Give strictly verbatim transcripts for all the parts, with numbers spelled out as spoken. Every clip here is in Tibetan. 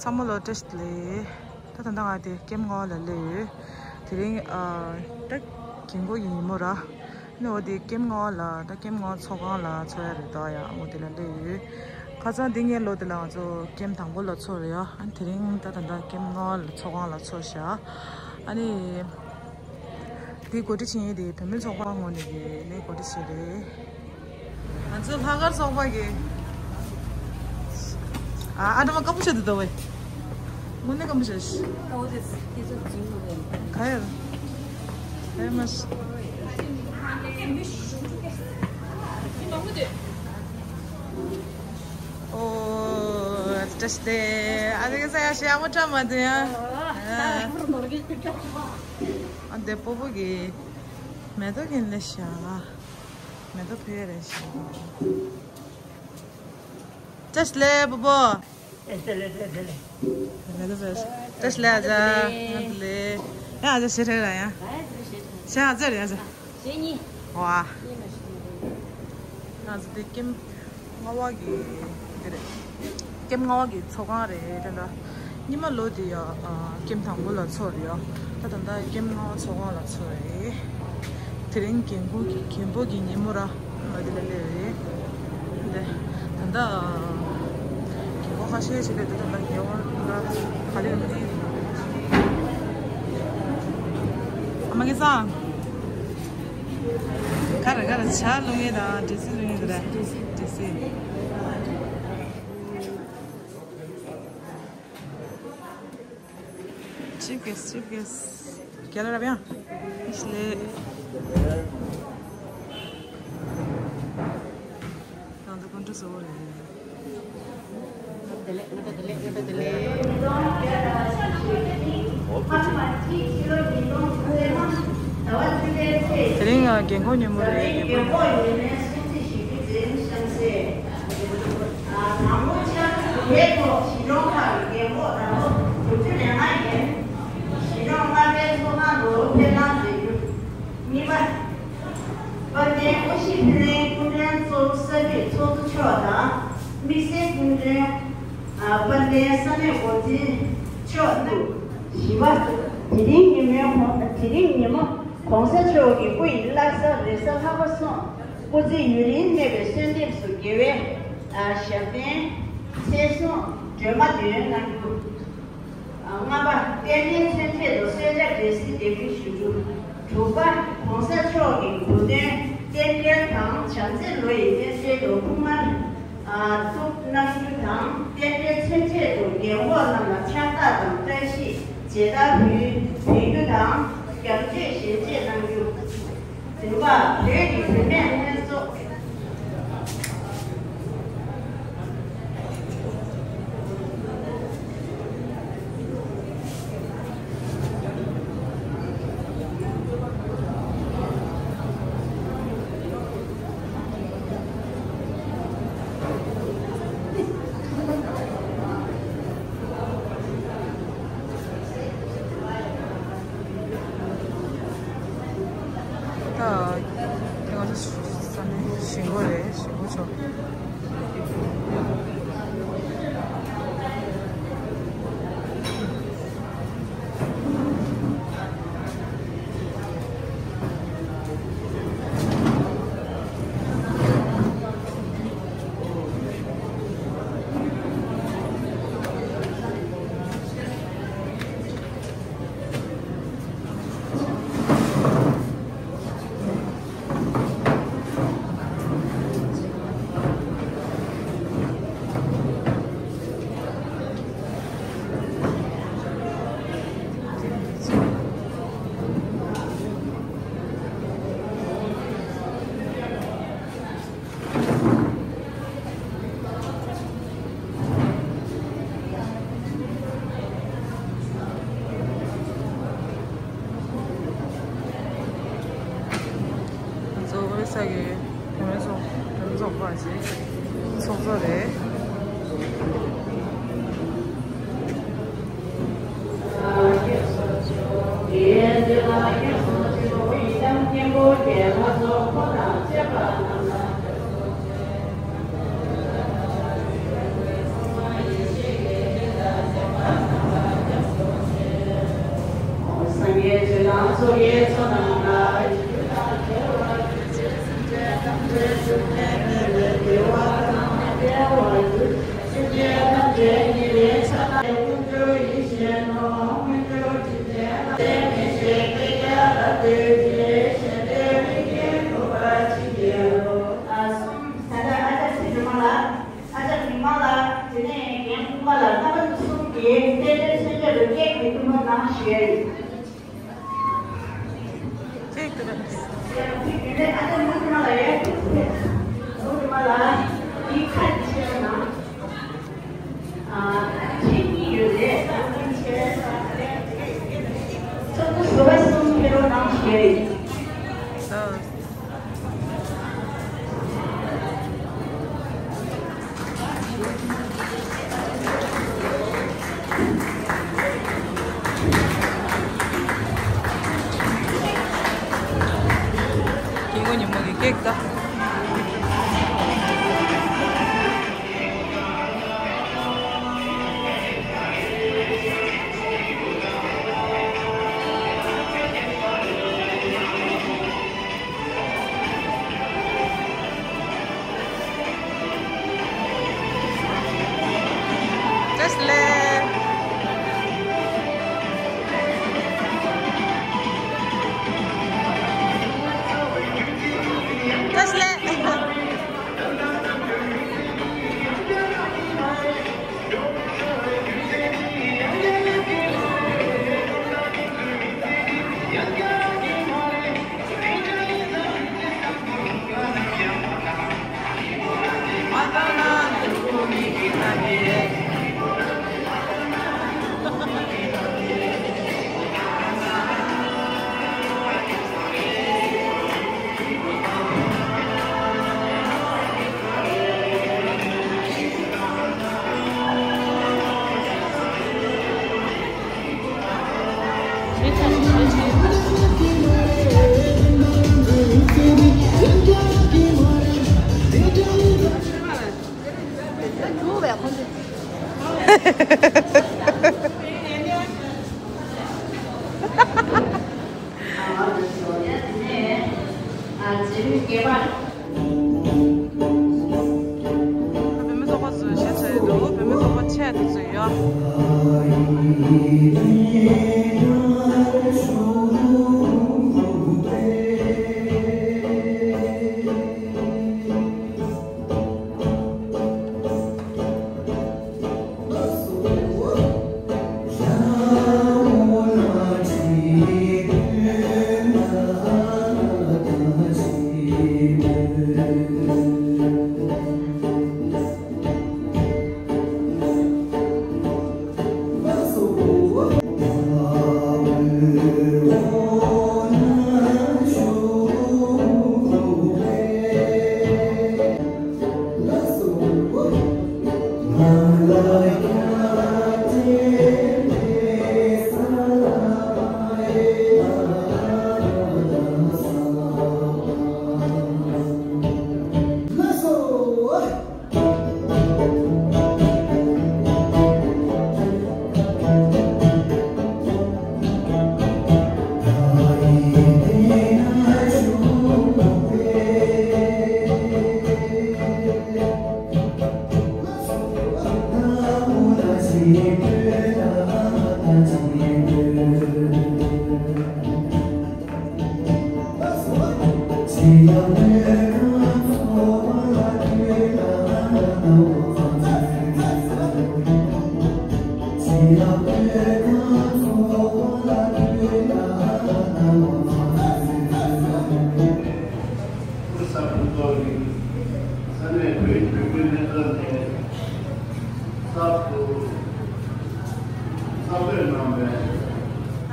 ཚང་མ་ལ་བཀྲ་ཤིས་བདེ་ལེགས། ད་ད་ལྟ་ང་དེ་ཀེམ་ལྔ་པ་ལ་སླེབས་ཡོད། དེ་རིང་ཨ་ད་རྒན་གོག་གི་ཉིན་མོ་ར། ནི་འོ་དེ་ཀེམ་ལྔ་པ་ལ་ད་ཀེམ་ལྔ་པ་ཚོགས་ཁང་ལ་ཚོགས་ཡ་རེད་ད། ཡ་འོ་དེ་ལ་སླེབས་ཡོད། ཁ་སང་འདི་སྔོན་ལོ་དེ་ལ་ང་ཚོ་ཀེམ་དང་པོ་ལ་ཚོགས་རེད་ཡ། ཨ་ནི་དེ་རིང་ད་ད་ད་ཀེམ་ལྔ་པ་ལ་ཚོགས་ཁང་ལ་ཚོགས་ཤག་ཨ་ནི། འདི་གོ་སྒྲིག་བྱེད་མཁན་དེ་བུད་མེད་ཚོགས་པ་ངོས་ནས་ཀྱི་ནས་གོ་སྒྲིག་བྱས་རེད། ང་ཚོ་ལྷག་དཀར་ཚོགས་པ་གི། ཨ་ཨ་འདྲ་མ་ཀ་པོ་ཆེ་འདུག་ད་བས། དངོས་གནས་ཀ་པོ་ཆེ་ཞིག་ག་ཡོད། ཨེ་མ་ཤི། ཨོ། བཀྲ་ཤིས་བདེ་ལེགས། ཨ་ཙི་གེ་ས་ཡ་ཞེ་ཡག་པོ་འཁྲབ་མ་འདུག་ཡ། ཨ་འདི་སྤོ་བོ་གི་མེ་ཏོག་གིན་ལེ་ཤ། མེ་ཏོག་ཕེ་རེ་ཤ། བཀྲ་ཤིས་བདེ་ལེགས་སྤོ་བོ། བཀྲ་ཤིས་བདེ་ལེགས། བཀྲ་ཤིས་བདེ་ལེགས། བཀྲ་ཤིས་བདེ་ལེགས། ཨ་ཅག་ང་ཚོ་ལེ། ཡ་ཨ་ཅག་ཞེ་ཁྲེལ་ར་ཡ། ཞེ་ཨ་ཅག་རེད་ཨ་ཅག་ཞེ་གཉིས། ཝ། ང་ཚོ་དེ་ཀེམ་ལྔ་པ་གི་དེ་རེད། ཀེམ་ལྔ་པ་གི་ཚོགས་ཁང་རེད་ད་ལྟ། སྔོན་མ་ལོ་དེ་ཡ་ཀེམ་དང་པོ་ལ་ཚོགས་རེད་ཡ། ད་ད་ལྟ་ཀེམ་ལྔ་པ་ཚོགས་ཁང་ལ་ཚོགས་རེད། དེ་རིང་རྒན་གོག་གི་རྒན་པོ་གི་ཉིན་མོ་ར། ང་འདི་ལ་སླེབས་རེད། འདི་ད་ལྟ་རྒན་གོག་ཁ་ཤས་ཤིག་ལ་འདི་ད་ལྟ་རྒན་གོག་ལ་ག་ལེར་འདི། ཨ་མ་སྐལ་བཟང་། ག་རེ་ག་རེ་ཇ་བླུག་མཁན་དང་འབྲས་སིལ་བླུག་མཁན་དེ་རེད། འབྲས་སིལ། Chief guest, chief guest. क्या ला रहा भैया? इसलिए। ང་ཚོ་སྐུ་མགྲོན་གཙོ་བོ་རེད། དེ་རིང་ང་རྒན་གོག་ཉིན་མོ་རེད། རྒན་གོག་ཉིན་མོ་རེད། རྒན་གོག་ཉིན་མོ་ཞིག་འཛིན་བྱང་སེ། དང་པོ་ཆ་དེའི་ཐོག་གཞིས་གྲོང་ཁག་གི་རྒན་གོག་དང་པོ་དྲུག་ཅུ་རེ་ལྔ་ཡིན། གཞིས་གྲོང་ལྔ་པའི་ཚོགས་ཁང་དུ་ཕེབས་གནང་མཛད་རྒྱུ། གཉིས་པ། དཔལ་ལྡན་དབུ་ཞྭ་འཕེན་གླིང་སྐུ་མགྲོན་གཙོ་བོ་ས་འཐུས་ཚོགས་གཙོ་མཆོག་དང་། དམིགས་བསལ་སྐུ་མགྲོན། དཔལ་ལྡན་ས་གནས་འགོ་འཛིན་མཆོག་དང་། བཞི་པ། དེ་རིང་ཉིན་མོའི་གོང་དེ་རིང་ཉིན་མོ་གོང་ས་མཆོག་གི་སྐུ་ཡི་བླ་གཟའ་རེས་གཟའ་ལྷག་པ་སོགས་སྐུ་ཚེ་ཡུན་རིང་གནས་པའི་གསོལ་འདེབས་སུ་དགེ་བའི་ཞབས་བརྟན་ཚེ་བསྲུང་སྒྲོལ་མ་འདོན་གནང་རྒྱུ། ལྔ་པ། རྟེན་འབྲེལ་མཚོན་ཆེད་དུ་གསོལ་ཇ་འབྲས་སིལ་འདེགས་འབུལ་ཞུ་རྒྱུ། དྲུག་པ། ༸གོང་ས་མཆོག་གི་དགུང་སྟོན་རྟེན་འབྲེལ་དང་བྱམས་བརྩེ་ལོ་ཡི་རྟེན་འབྲེལ་དུ་ཐུགས་དམར་བསུ་གནང་རྒྱུ་དང་། རྟེན་འབྲེལ་མཚོན་ཆེད་དུ་རྒན་འཁོགས་རྣམས་ལ་ཕྱག་རྟགས་དང་བཀྲ་ཤིས་མཇལ་དར་ཕུལ་ཕུལ་རྒྱུ་དང་། རྒྱབ་གཅོད་ཞལ་འབྱེད་གནང་རྒྱུ། བདུན་པ། བོད་ཀྱི་བུད་མེད་ལྷན་ཚོགས། ད་ང་ཚོ་ས་གནས་ཞིང་སྒོ་རེད། ཞིང་སྒོ་ཕྱོགས། ང་ཚོ་ཨོ་རི་ས་གི་བུད་མེད་ཚོགས་བུད་མེད་ཚོགས་པ་ཅིག་ཚོགས་གཙོ་རེད། ཨ་ཅག་མིག་དམར་ལགས། དེ་ནས་རྒན་ཕུང་པ་ལགས། རྣམ་པ་ཚོ་གསུམ་གྱིས་རྟེན་འབྲེལ་མཚོན་ཆ་དང་ཀེག་གི་བསྟུད་མར་གནང་ཞུས་ཡོད། ཁྱེད་ཀྱི་རེད། དེ་ནས་ཨ་ཅག་མིག་དམར་ལགས་ཡར་ཐུག་ཟེར། མིག་དམར་ལགས། འདི་ཁ་ཕྱེ་ན། ཨ། ཁྱེད་གཉིས་ཡོད་རེད། ཚོགས་འདུ་ཟུར་པ་གསུམ་ཕེབས་རོགས་གནང་ཞུས་ཡོད། ཨ། སྐྱེ་བོ་ཉོན་མོངས་ཀྱི་ཀེག་ད། བཀྲ་ཤིས་བདེ་ལེགས། བཀྲ་ཤིས་བདེ་ལེགས། བོད་མི་ཚོགས་པ་ཚོས་ཞལ་བྱས་འདུག་བོད་མི་ཚོགས་པ་ཆེད་དུ་ཚུད་ཡོད།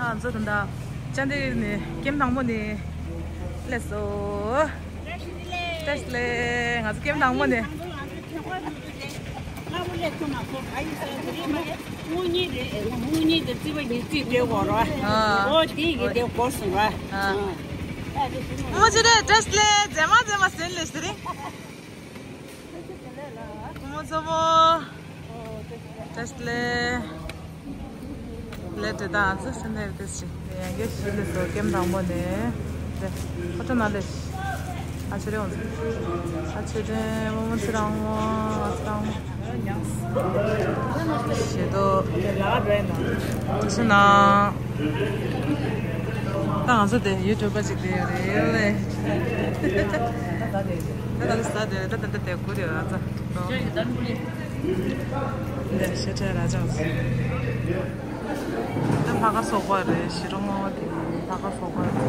ཨ་ཚོ་ད་ལྟ་ཅན་དེ་ནས་ཀེམ་དང་པོ་ནས་སླེབས་སོང་། བཀྲ་ཤིས་བདེ་ལེགས། ང་ཚོ་ཀེམ་དང་པོ་ནས། དངུལ་གཉིས་རེད། དངུལ་གཉིས་དང་རྩིས་པ་གཉིས་རྩིས་སྤྲད་དགོས་ར། ཨ། ཨོ་དེ་ཡི་དེ་དགོས་སོང་ར། ཨ། ཨ། ཨ་དེ་བྱུང་། ཨོ་ཅི་རེད། བཀྲ་ཤིས་བདེ་ལེགས། མཛེས་མ་མཛེས་མ་ཟེར་ལེ་ཟེར་རེད། ཁོ་མོ་ཚོ་བོ། བཀྲ་ཤིས་བདེ་ལེགས། ལས་དེ་དག་ང་ཚོ་ཤུ་ནེར་ཏེ་ཞིག་ཡང་བསྐྱར་ཞིག་ལས་སོ་ཀེམ་དང་པོ་ནས་དེ་ཁོ་ཚོ་ན་ལས་ཨ་ཆེ་རེ་འོང་ཨ་ཆེ་རེ་མོ་མོ་ཆེ་རང་མོ་ཨ་ཆེ་རང་མོ་ཞེ་དོ་དེ་སུ་ན་ད་ང་ཚོ་དེ་ཡུ་ཊུབ་པ་ཅིག་དེ་རེད་ལས་ད་ད་ལས་ད་དེ་རེད་ད་ད་ད་དེ་ཀུ་རེད་ང་ཚོ་དེ་ཤེ་ཁྲ་ར་ཅག་ད་ལྷ་ཁང་སོག་པོ་རེད། ཞི་རོ་མོ་དེ་ལྷ་ཁང་སོག་པོ་རེད།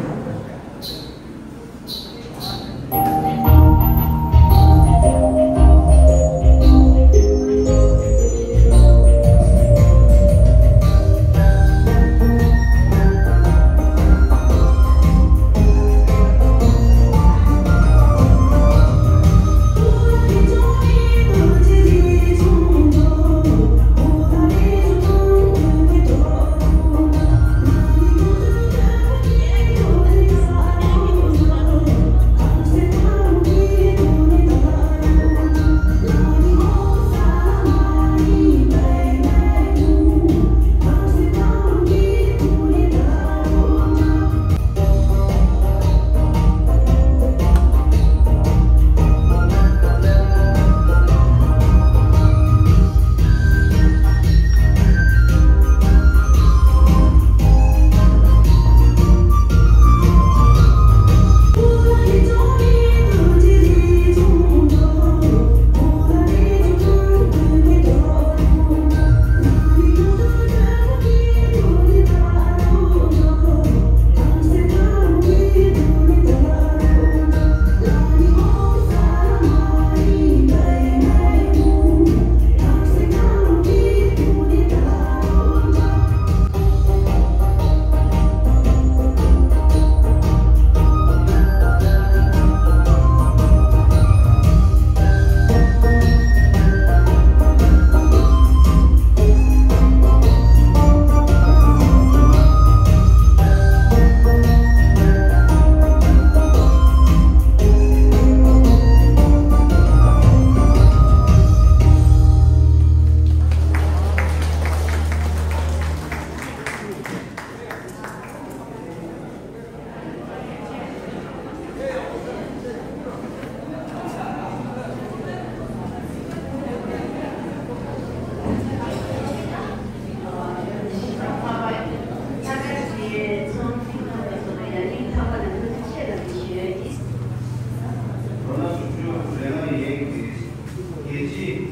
རྒྱལ་སྤྱིའི་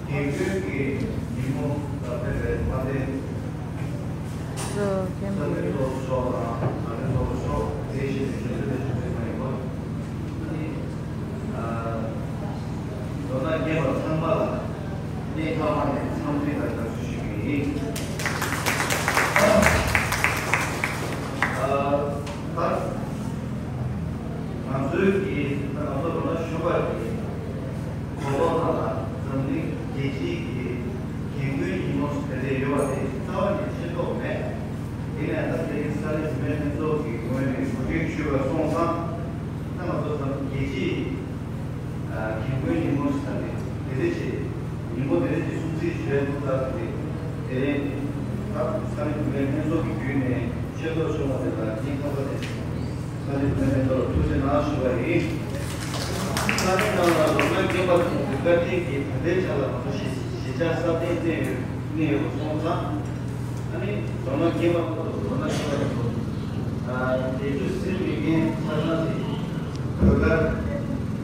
རྒན་རྒོན་གྱི་ཉིན་མོ་ལ་ཕེབས་པའི་ཕ་སྤྲེལ། ས་གནས་ཚོགས་གཙོ་མཆོག་དང་ས་གནས་ཚོགས་གཙོ་མཆོག་དེ་བཞིན་དུ་ཞུ་གཏུག་དང་ཞུ་གསོལ་གནང་ཡོད་པ། ཨ་ནི་ཨ་མདོར་ན་རྒན་པ་ཚང་མ་ལ་སྙིང་ཐག་པ་ནས་འཚམས་འདྲི་དང་དགའ་བསུ་ཞུ་གི་ཡིན། ཨ་ད་ང་ཚོའི་གི་ད་ང་ཚོ་མདོར་ན་ཞུ་བ་གི་གོ་ལོག་ནང་ལ་འཛམ་གླིང་རྒྱལ་སྤྱིའི་གི་རྒན་རྒོན་ཉིན་མོ་ཟེར་ཏེ་ཡོད་པ་དེ་རྩ་བ་ནས་ཤེས་རྟོགས་མེད། དེ་ནས་ད་དེ་རིང་ས་གནས་བུད་མེད་ལྷན་ཚོགས་ཀྱི་ངོས་ནས་གོ་སྒྲིག་ཞུས་པ་སོང་ཙང་ད་ང་ཚོ་ད་རྒྱལ་སྤྱིའི་རྒན་རྒོན་ཉིན་མོ་ཟེར་ཏེ་དེ་རེ་ཆེ་ཉིན་མོ་དེ་རེ་ཆེ་སྲུང་བརྩི་ཞུ་ཡས་ཐུགས་ཐག་དེ་དེ་རིང་ད་ས་གནས་བུད་མེད་ལྷན་ཚོགས་ཀྱི་བརྒྱུད་ནས་ཤེས་རྟོགས་བྱུང་བ་དེ་ལ་སྙིང་ཐག་པ་ནས། ས་གནས་བུད་མེད་ལྷན་ཚོགས་ལ་ཐུགས་རྗེ་གནང་ཞུ་བ་ཡིན། ས་གནས་ནང་ལ་ལོ་ལྔ་རྒན་པ་ཚོ་གི་བཀའ་དྲིན་གྱིས་ད་ལྟའི་ཆ་ལ་ང་ཚོ་གཞིས་གཞིས་ཆགས་སྲ་བརྟན་བསྟན་ཡོད་གནས་ཡོད་པ་སོང་ཙང་། ཨ་ནི་ལོ་ལྔ་རྒན་པ་ཚོ་ལོ་ལྔ་རྒན་པ་ཚོ་ཨ་བརྒྱད་ཅུ་ཟིན་མི་རྒན་ཆ་ཚང་ཞིག་བོད་སྒར་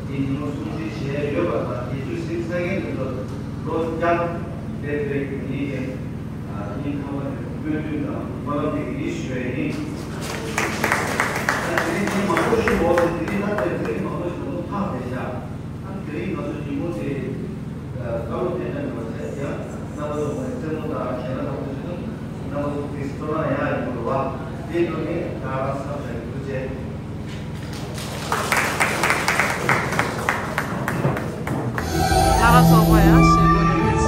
གྱི་ཉིན་མོ་སྲུང་བརྩི་བྱས་ཡོད་པ་དང་བརྒྱད་ཅུ་ཟིན་ཚར་མཁན་དེ་ཚོ་ལོ་བསྐྱར་དེ་བས་ཀྱི་ཉིན་ཡིན། སྙིང་ཐག་པ་ནས་སྨོན་འདུན་དང་སྨོན་ལམ་དེ་ཡིན་ཞུ་བ་ཡིན། ད་དེ་རིང་མི་མང་པོ་ཞིག་འོང་ནས་དེ་རིང་ད་ལྟ་དེ་རིང་མང་པོ་ཞིག་འོང་ཐག་བསྡད་ཤག་ད་དེ་རིང་ང་ཚོ་ཉིན་མོ་དེ་བཀའ་སློབ་སྟོན་ཆ་མེད་པ་བྱས་ཀྱང་རྣམ་པ་ཚོ་ངོས་རྩེད་མོ་དང་གཞས་སྣ་དང་པོ་ཞིག་འདུག་རྣམ་པ་ཚོ་དེ་སྤྲོ་སྣང་ཡག་ཡོང་གི་འདུག་བ། དེའི་ཐོག་ནས་ད་རང་འཚམས་ཞུ་རྒྱུ་བྱས། ལྷ་ཁང་སོག་པོ་ཡང་ཞེ་པོ་རེད།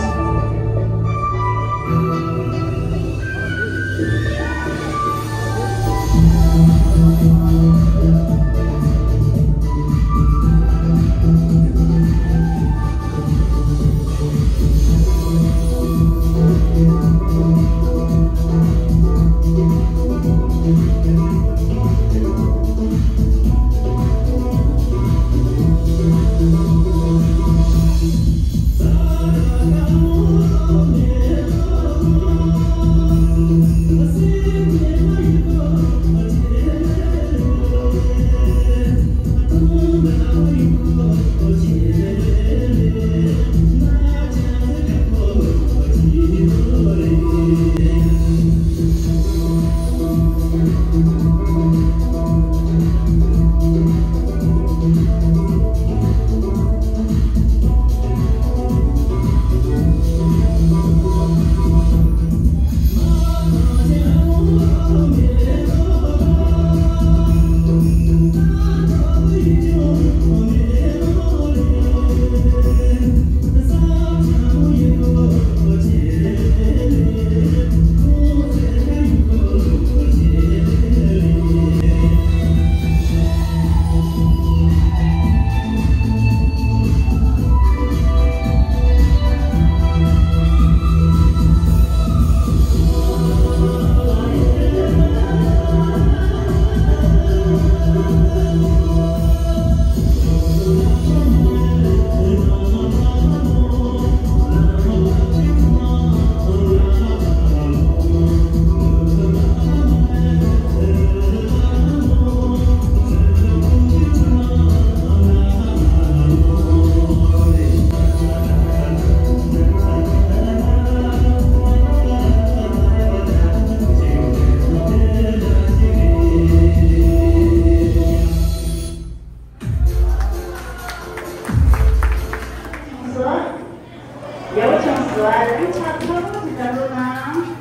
ལུས་ཕྱག་ཚ་པོ་ཅིག་བྱ་འགྲོ་ན་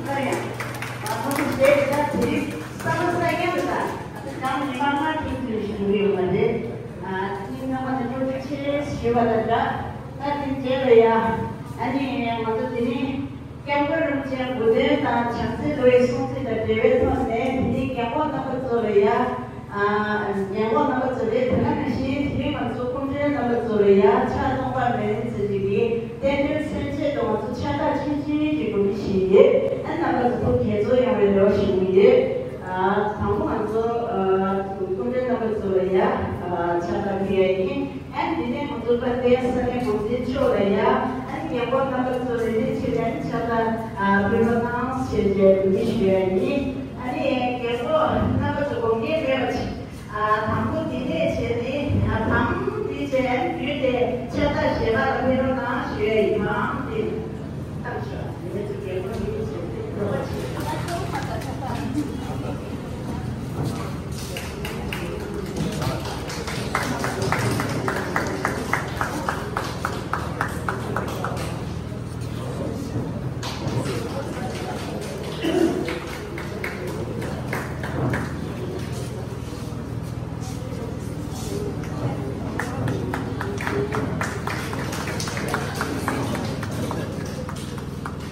སླར་ཡང་ཁོང་ཚོ་ཞེས་ད་དེ་རིང་གསར་པ་གསར་རྐྱང་དུ་དང་ཨ་ཙི་གང་ཉི་མ་ལྔ་དྲུག་ཙམ་ཞིག་འགྲོ་གི་ཡོད་མ་རེད། ཨ་ཙི་སྔ་མ་ནས་སྤྲོ་སྐྱིད་ཆེ་ཞུས་པ་དང་སྦྲགས་ད་དེ་རྗེས་ལ་ཡ་ཨ་ནི་ང་ཚོ་དེ་རིང་སྐྱབས་མགོན་རིན་པོ་ཆེའི་གོ་སྟོན་དང་བྱང་རྩེ་ལོ་ཡི་སྲུང་བརྩི་དང་འབྲེལ་བའི་ཐོག་ནས་དེ་རིང་རྒན་གོག་རྣམ་པ་ཚོ་ལ་ཡ། ཨ། ཉེ་འཁོར་རྣམ་པ་ཚོ་རེད། དེ་ག་ནང་བཞིན་དེ་རིང་ང་ཚོ་སྐུ་མགྲོན་རྣམ་པ་ཚོ་ལ་ཡ་ཕྱག་སྟོང་པ་མེ་རི་ཚེ་རིང་གི་བསྟན་དོན་མཚོན་ཆེད་དུ་ང་ཚོ་ཕྱག་རྟགས་ཆུང་ཆུང་ཅིག་འབུལ་གྱི་ཞིག་ཡོད། ཨ་རྣམ་པ་ཚོ་ཐུགས་དགྱེས་ཚོར་ཡོང་བའི་རེ་བ་ཞུ་གི་ཡོད། ཨ། དང་པོ་ང་ཚོ་ཨ། སྐུ་མགྲོན་རྣམ་པ་ཚོ་ལ་ཡ་ཨ། ཕྱག་རྟགས་ཕུལ་ཡ་ཡིན། ཨ་ནི་དེ་ནས་ང་ཚོ་དཔལ་ལྡན་ས་གནས་འགོ་འཛིན་མཆོག་ལ་ཡ་ཨ་ནི་ཉེ་འཁོར་རྣམ་པ་ཚོ་རེ་རེ་བྱས་ནས་ཨ་ནི་ཕྱག་རྟགས་ཨ། ཕུལ་བ་གནང་ཞེས་བྱས་འབུལ་གྱི་ཞུ་ཡ་ཡིན། ཨ་ནི་རྒན་གོག་རྣམ་པ་ཚོ་དགོངས་འགལ་མེད་པ་ཅིག་ཨ། དང་པོ་འདི་ནས་བྱས་ཏེ། ཨ། དང་པོ་འདི་བྱས་བརྒྱུད་དེ་ཕྱག་རྟགས་བཞེས་པ་ལ་ཕེབས་རོགས་གནང་ཞུ་ཡ་ཡིན། དང་པོ་འདི། ཐམས་ཅད་མི་ཚེ་རྒྱལ་པོ་ཡིན་ཞེས་ཏེ་གོ་བ་བྱེད།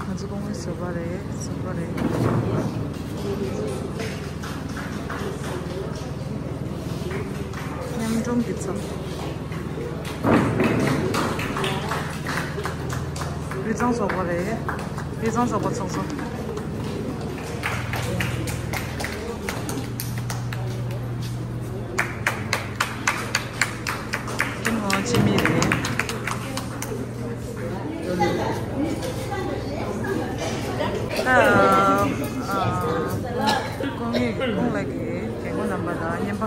ང་ཚོ་སྐུ་ངལ་བཟོས་པ་རེད། བཟོས་པ་རེད། མཉམ་སྒྲུང་གི་ཚོགས། དབུས་གཙང་ཚོགས་པ་རེད། དབུས་གཙང་ཚོགས་པ་ཚོགས་གཙོ། ཀུན་ངོ་འཆི་མེད་རེད། ད་ཨ་སྐུ་ངོ་ལགས་ཀྱིས་རྒན་གོག་རྣམ་པ་དང་རྔན་པ།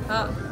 ཨ། ད་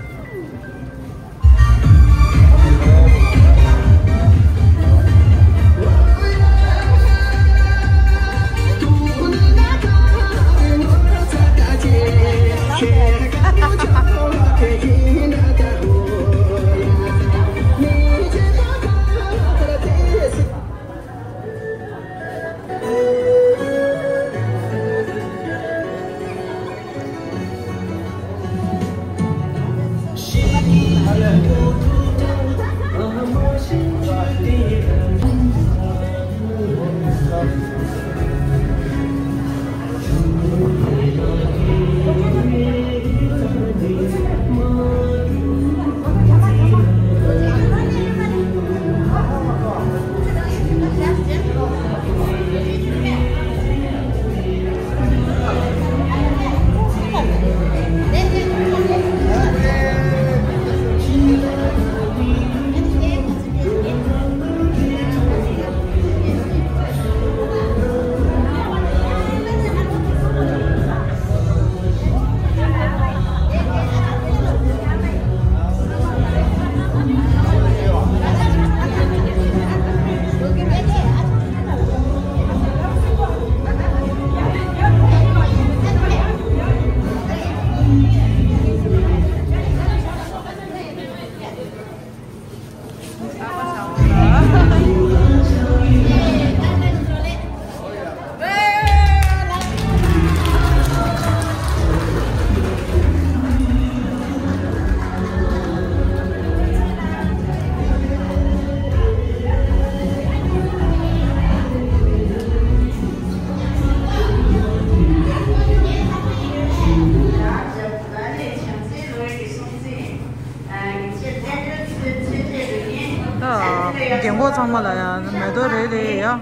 རྒན་གོག་ཚང་མ་ལ་ཡང་མེ་ཏོག་རེ་རེ་ཡ།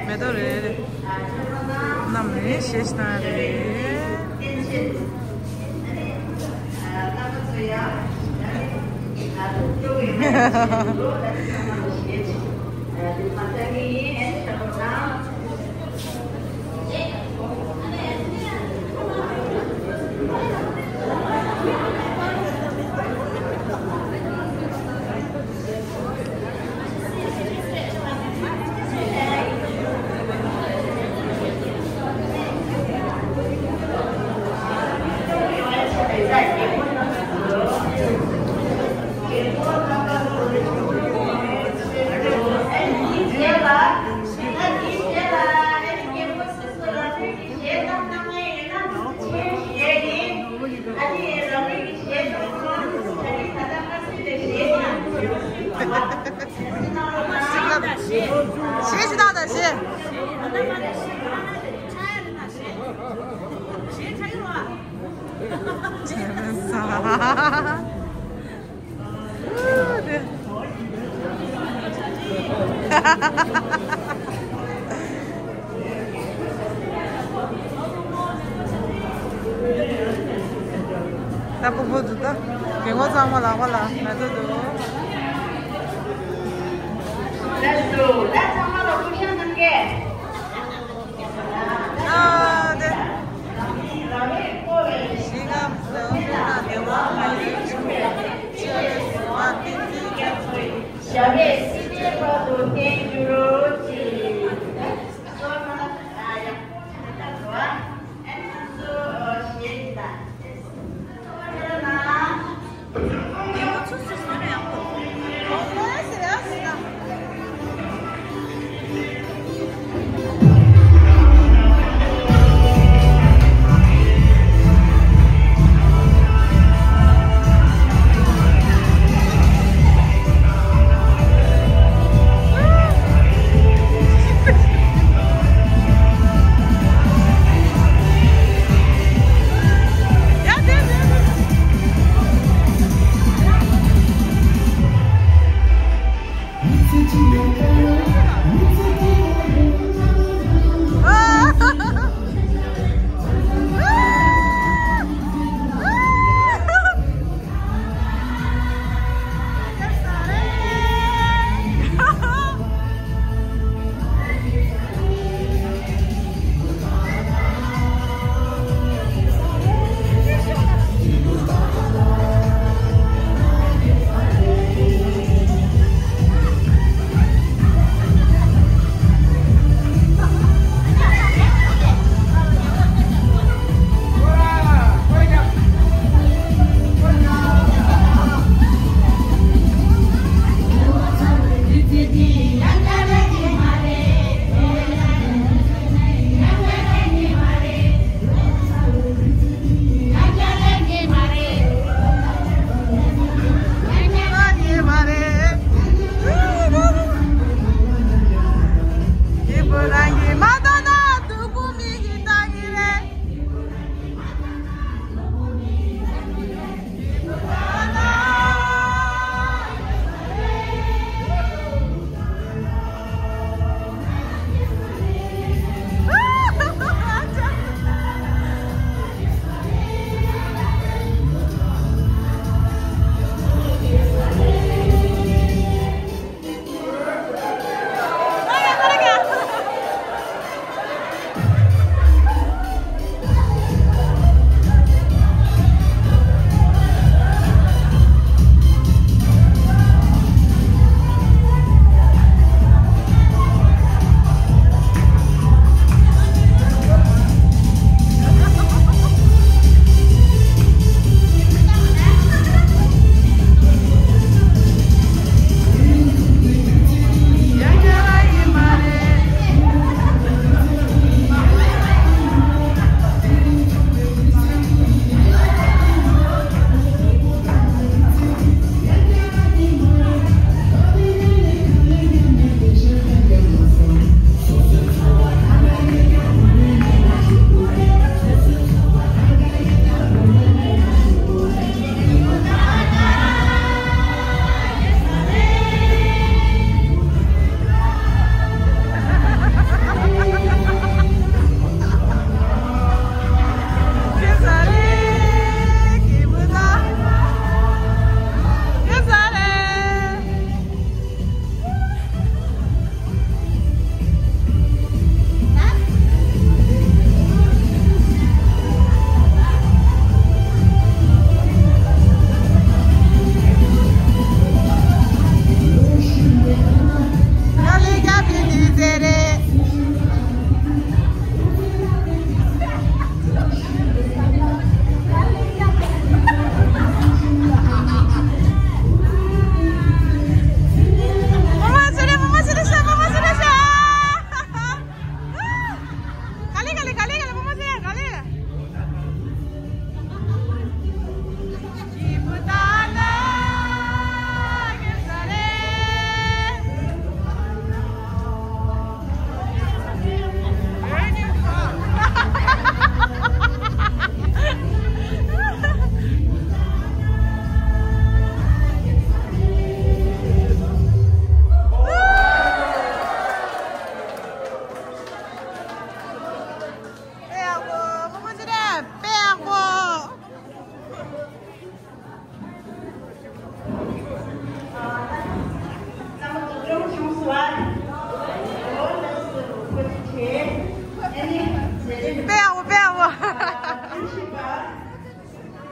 མེ་ཏོག་རེ་རེ་བསྣམས་ནས་བཞེས་བཏང་རེད། ཞེས་ཞུ་དང་ད་ཞེས། ད་ཕུ་བོ་འདུག་ད། རྒན་གོག་ཚང་མ་ལག་པ་ལ་ང་ཚོ་འདུག་ཨ་དེ། ཞབས་པད་སྲིད་མཐའི་བར་དུ་བརྟན་གྱུར་ཅིག་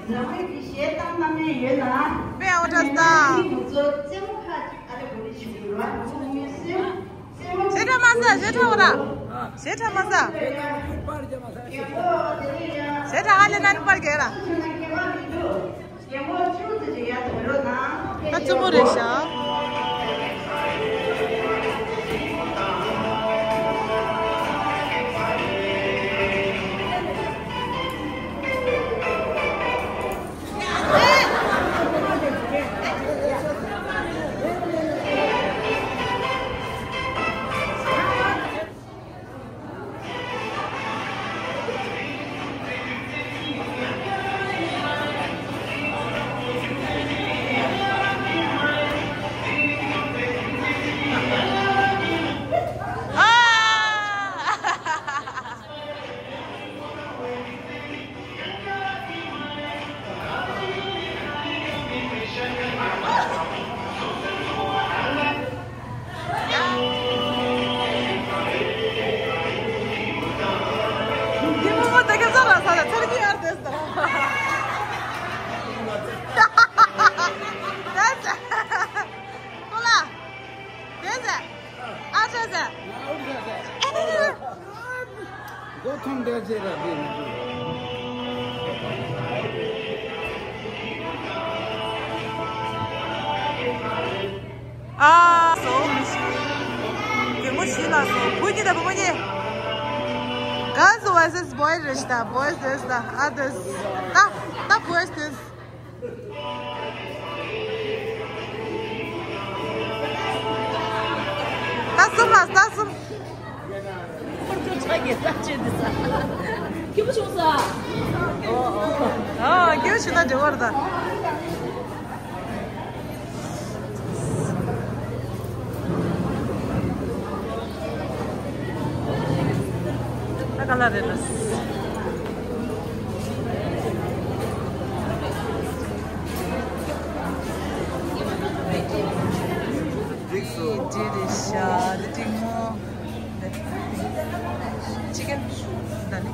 རང་ཉིད་ཀྱི་གཞས་བཏང་གནང་མཁན་ཡོད་ན། དཔེ་ཨོ་ཏྲ་སྟ། ཁྱེད་ཚོ་རྩེད་མོ་ཁ་ཅིག་ཨ་རེ་གོ་རེ་ཞིག་ཡོད་ར། ཁོང་གཉིས་སེམས། རྩེད་མོ་གཞས་ཁྲ་མ་ཟ། གཞས་ཁྲ་འོ་ར། གཞས་ཁྲ་མ་ཟ། གཞས་ཁྲ་ཨ་ལེ་ན་ནི་པར་གྱེས་ར། ད་རྩེད་མོ་རེད་ཤག་ཨ་སོ། རྒན་མོ་ཞིག་ལ་སོ། བུ་གཉིས་དང་བུ་མོ་གཉིས། Girls versus boys རེད་ཤག་ད་boys this ད་ཨ་this ད་ད་boys this ད་གསུམ་ལ་ད་གསུམ། ཁོར་ཚོ་ཆ་རྒྱས་ས་ཆེ་འདི་ས། སྐྱིད་པོ་བྱུང་ས། ཨོ་སྐྱིད་པོ་བྱུང་ན་འགྲིག་པ་རེད་ད། ད་ག་ལ་རེད་ལ། འགྲིག་སོང་། འདི་རེད་ཤག་འདི་འགྲིག་མོ། ཅི་ཀན་ད་ནི།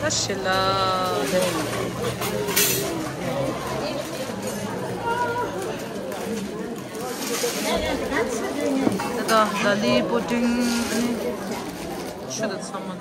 ད་ཤི་ལ། ད་ད་ལི་པོ་ཏིང་ཨ་ནི་ཆུ་དང་ཚང་མ།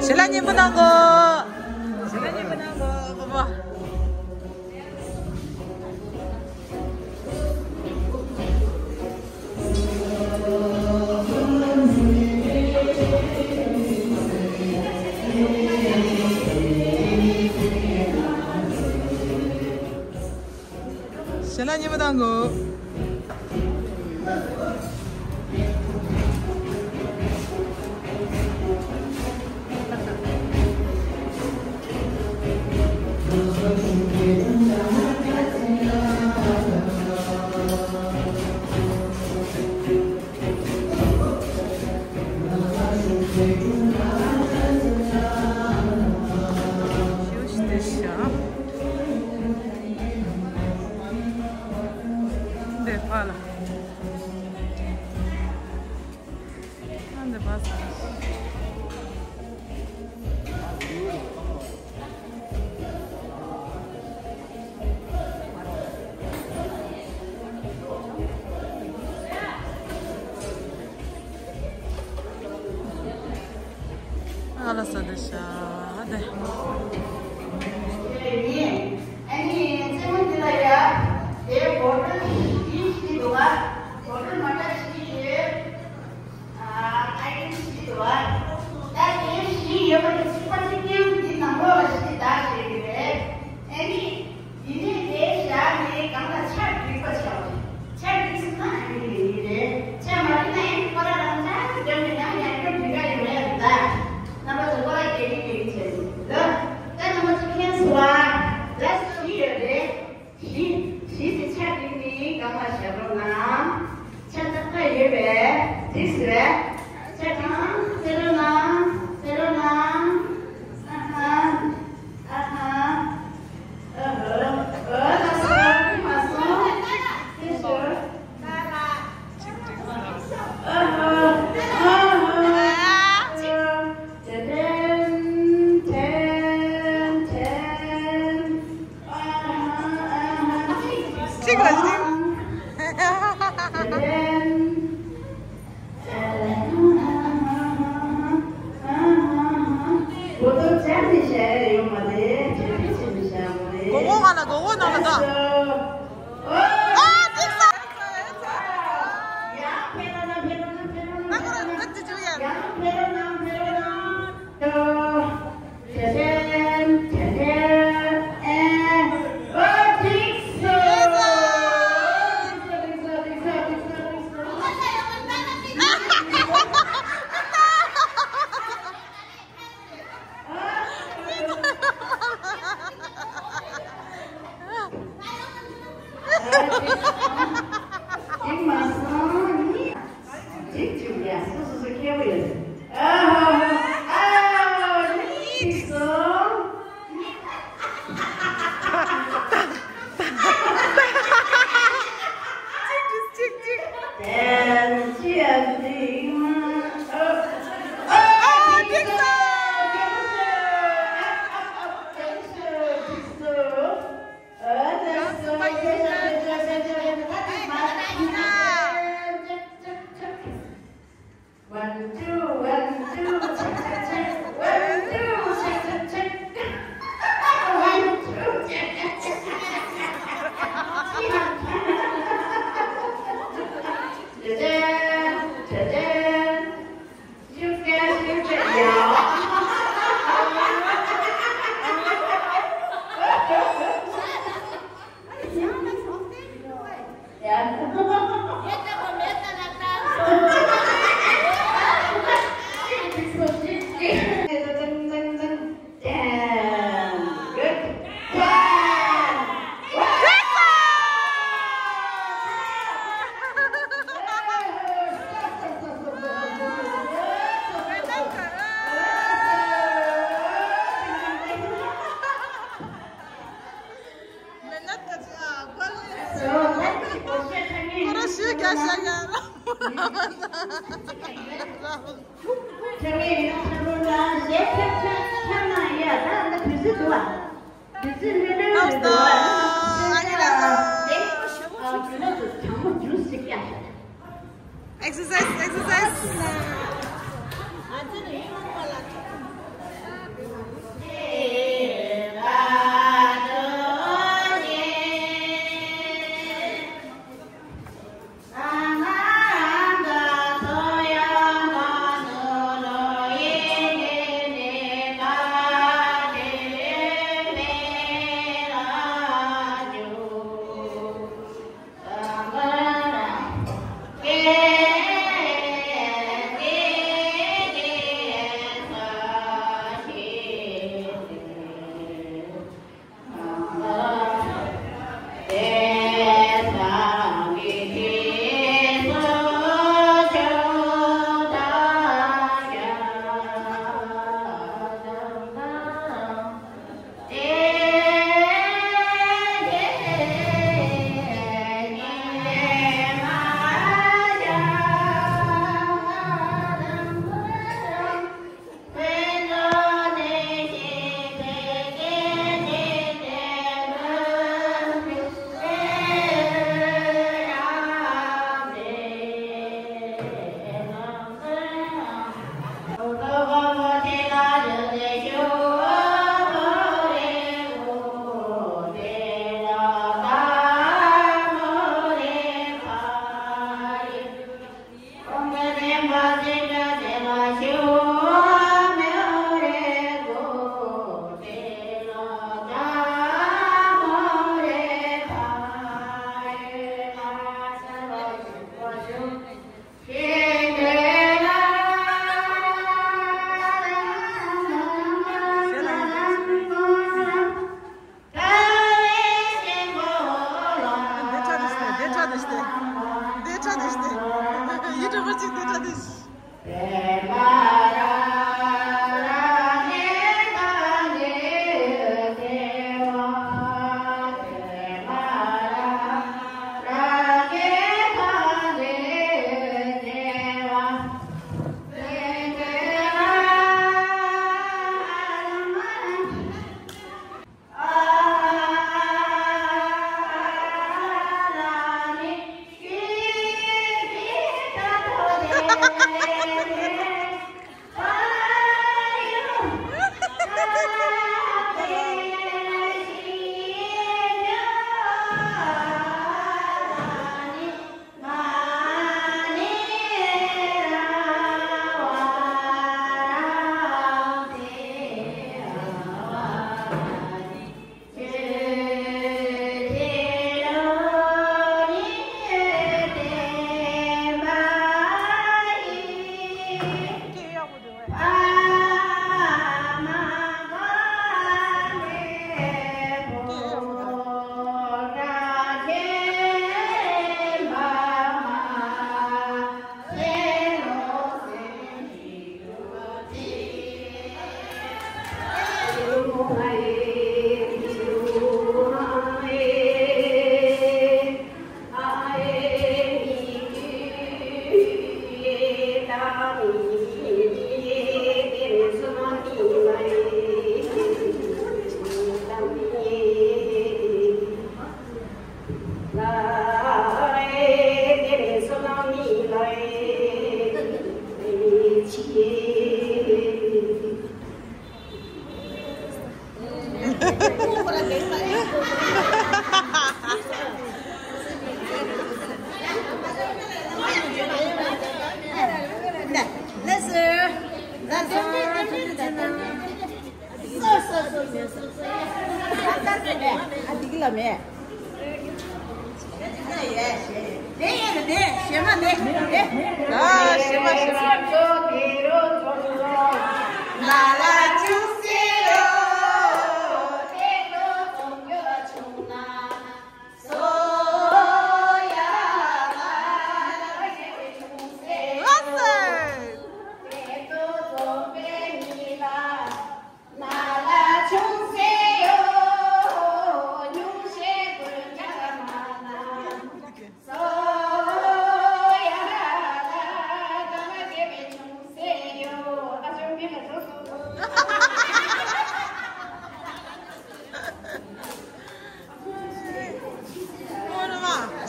ཞལ་ལག་མཉེས་པོ་གནང་གོ། ཞལ་ལག་མཉེས་པོ་གནང་གོ་པོ་པོ། ཞལ་ལག་མཉེས་པོ་གནང་གོ། འདི་ཕ་ལ། ཨ་འདི་བ་ས། ཨ་ལ་ས་དེ་ཤ་དེ། ཨ་ནི་རྩེད་མོ་འདི་ལ་ཡ་དེ་བོ་ཊལ་བཞི་བཞི་འདུག་ག་བོ་ཊལ་མ་འདྲ་བཞི་ཡོད། ཨ་ཨའི་ཊེམ་བཞི་འདུག་ག་ད་དེ་བཞི་ཡོད་པ་དེ་ཚོ་ཕ་གི་ཀེམ་འདི་ནང་ལོགས་ལ་བཞི་དེ་བདག་བྱས་ཡོད། འགྲིག་མ་སོང་ནི། འགྲིག་འགྲིག་ཡ། སོ་སོ་སོ་ཁྱད་པར་ཡོད། ཨ་ཧ་ཧ། ཨ་ཧ་ཧ། གཉིས་འགྲིག་སོང་། གཅིག་འགྲིག་གཅིག་གཅིག་དེ་ཅི་ཡ་འགྲིག་མ། ཨ་ཨ་འགྲིག་སོང་། འགྲིག་སོང་། One, two, one, two, check, check, check. One, two, check, check, check. One, two, check, check, check. ཅེ་ཅེ། ཅེ་ཅེ། Exercise, exercise.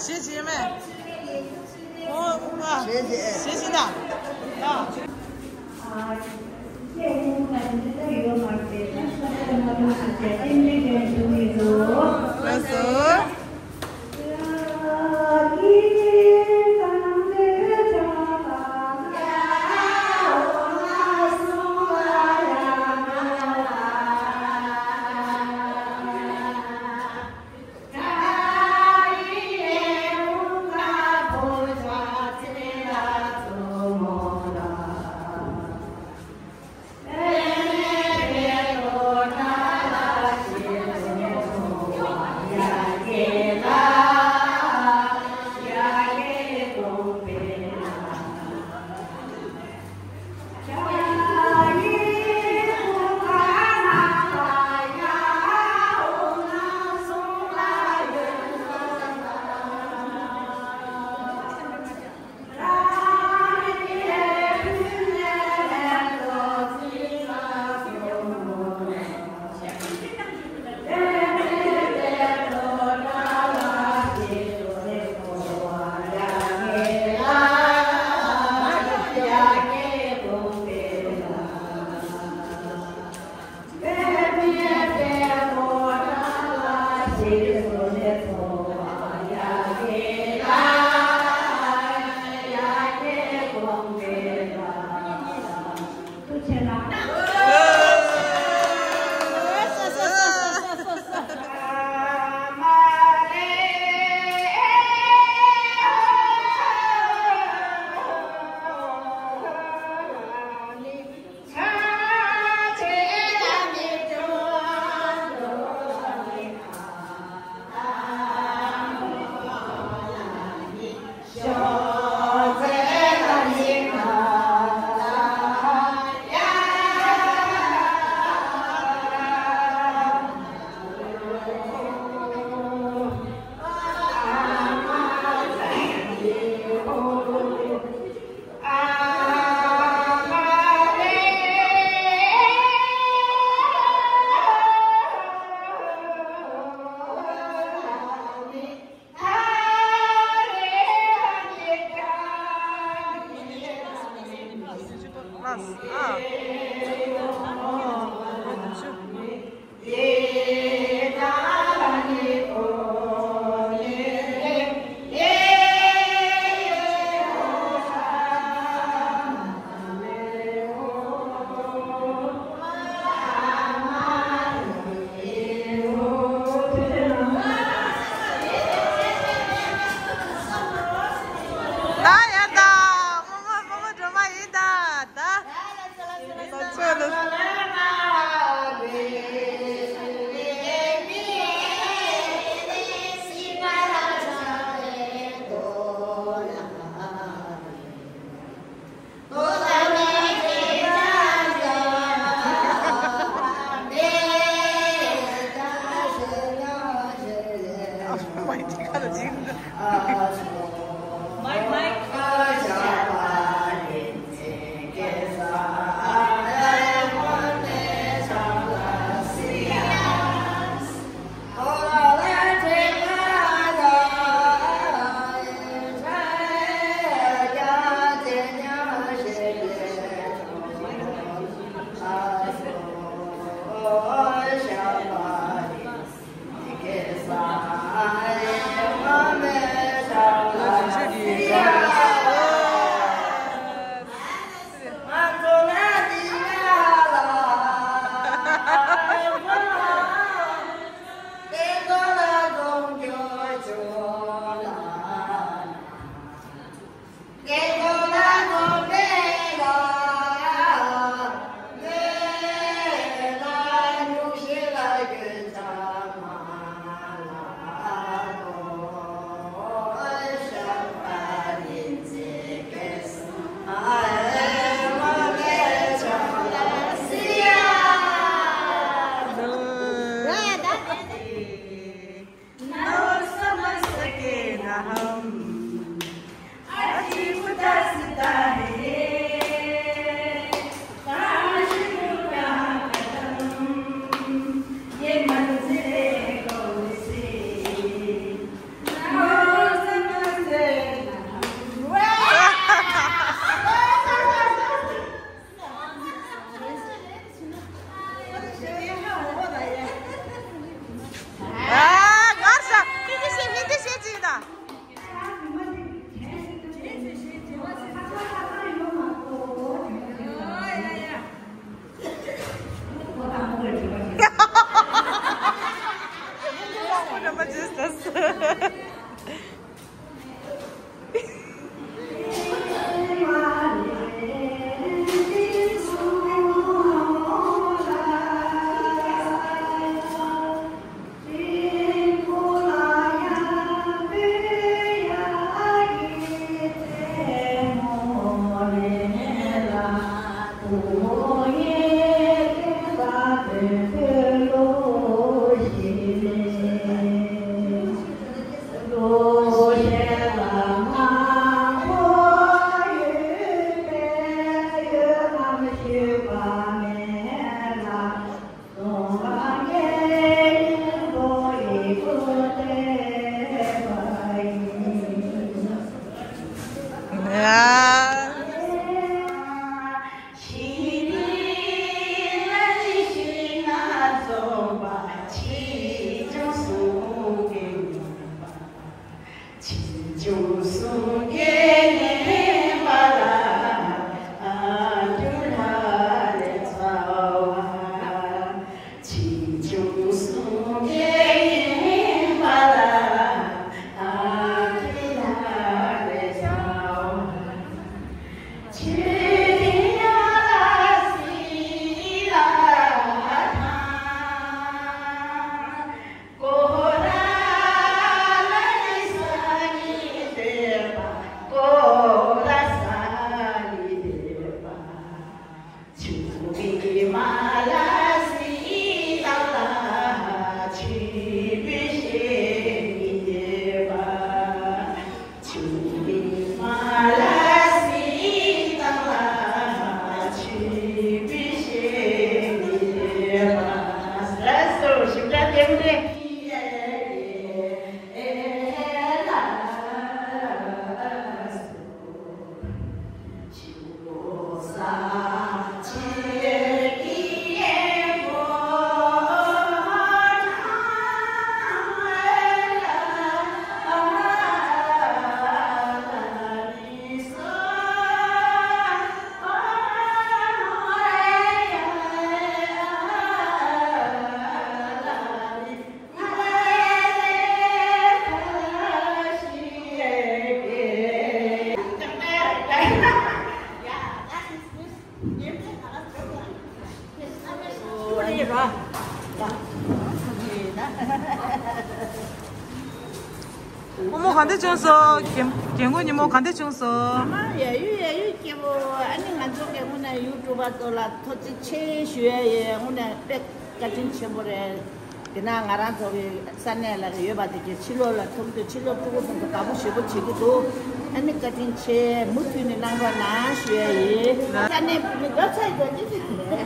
ཞེས་བྱས་མས། ཨོ་ཨ། ཞེས་བྱས། ཞེས་བྱས་ན། ཨ། ལགས་སོ། བུ་མོ་ག་འདྲ་བྱུང་སོང་། རྒན་རྒན་རྒོན་ཉིན་མོ་ག་འདྲ་བྱུང་སོང་། ཨ་མ་ཡ་ཡུ་ཡ་ཡུ་སྐྱེ་བོ། ཨ་ནི་ང་ཚོ་གི་དངོས་གནས་ཡུ་ཊུབ་པ་ཚོ་ལ་ཐུགས་རྗེ་ཆེ་ཞུ་ཡ་ཡིན། དངོས་གནས་དཔེ་བཀའ་དྲིན་ཆེན་པོ་རེད། དེ་ན་ང་རང་ཚོ་གི་ས་གནས་ལ་ཡོད་པ་དེ་གི་ཕྱི་ལོགས་ལ་ཐུག་དུས་ཕྱི་ལོགས་ཕྲུ་གུ་ཚོ་དགའ་པོ་ཞེ་པོ་བྱེད་ཀྱི་འདུག་ཨ་ནི་བཀའ་དྲིན་ཆེ། མུ་མཐུད་ནས་གནང་རོགས་གནང་ཞུ་ཡ་ཡིན། ས་གནས་བུད་མེད་འགག་ཆགས་ཡོད་ཀྱི་ཟེར་གྱི་རེད།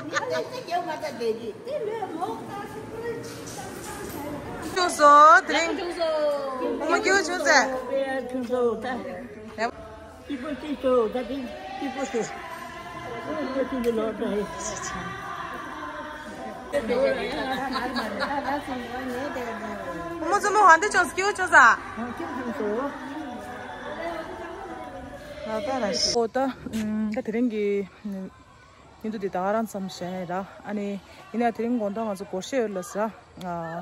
མི་ཚེ་ཚེ་རྒྱབ་མ་ཐག་བསྡད་ཀྱི་དེ་ལོས་མོ། ཆུང་སོ་དེ་རིང་། ཆུང་སོ། ཨོ་མ་སྐྱིད་པོ་བྱུང་ཟེར། ཆུང་སོ་ད། སྐྱིད་པོ་སྐྱིད་སོ་ད་དེ་སྐྱིད་པོ་སོ། སྐྱིད་པོ་སྐྱིད་པོ་ལོ་ད་ཧེ། བུ་མོ་བཙུན་མོ་ཧན་དེ་ཅོས་སྐྱིད་པོ་ཅོས་ཨ། ཨོ་ད་དེ་རིང་གི་ཉིན་ཐོ་དེ་ད་ག་རང་ཙམ་བྱས་ར། ཨ་ནི་ཡིན་ན་དེ་རིང་དགོང་དག་ང་ཚོ་སྒོར་གཞས་ཡོད་ལ་ཟ།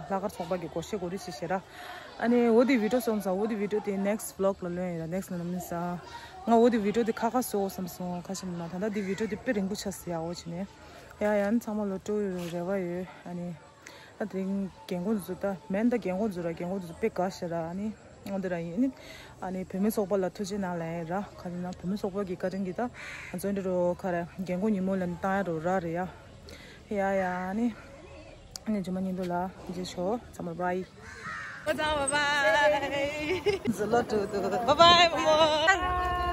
ལྷག་དཀར་ཚོགས་པ་གི་སྒོར་གཞས་གོ་རི་ཞིག་བྱས་ར། ཨ་ནི་འོ་དེ་བི་ཌིའོ་སོང་ཙང་འོ་དེ་བི་ཌིའོ་དེ་next vlog ལ་ལོན་ཡིན་ར། next ལ་ནམ་ནི་ཟ། ང་འོ་དེ་བི་ཌིའོ་དེ་ཁ་ཁ་བཟོ་བསམ་སོང་། ཁ་ཤས་མི་ལ་ད་ལྟ་དེ་བི་ཌིའོ་དེ་དཔེ་རིང་པོ་ཆགས་སི་ཡ་འོ་བྱས་ནས། ཡ་ཡ་ནི་ཚང་མ་ལོ་སྤྲོ་ཡོད་རེ་བ་ཡོད། ཨ་ནི། ད་དེ་རིང་རྒན་རྒོན་ཚོ་ད་མེན་ད་རྒན་རྒོན་ཚོ་ར། རྒན་རྒོན་ཚོ་དཔེ་དགའ་ཤ་ར། ཨ་ནི་འོ་འདི་ར་ཡིན། ཨ་ནི་ཨ་ནི་བུད་མེད་ཚོགས་པ་ལ་ཐུགས་རྗེ་གནང་ལ་ཡིན་ར། ག་རེ་ན་བུད་མེད་ཚོགས་པ་གི་བཀའ་དྲིན་གྱིས་ད་ང་ཚོ་འདི་རུ་ག་རེ་རྒན་རྒོན་ཉིན་མོ་ལ་ནི་བཏང་ཡ་རུ་ར་རེད་ཡ། ཡ་ཡ་ཨ་ནི་ཨ་ནི་རྗེས་མ་ཉིན་དུ་ལ་མཇལ་ཤོག་ཚང་མ་bye bye། ཚང་མ་bye bye། འཛུལ་ལོ་ཏུ་ཏུ་bye bye་བུ་མོ།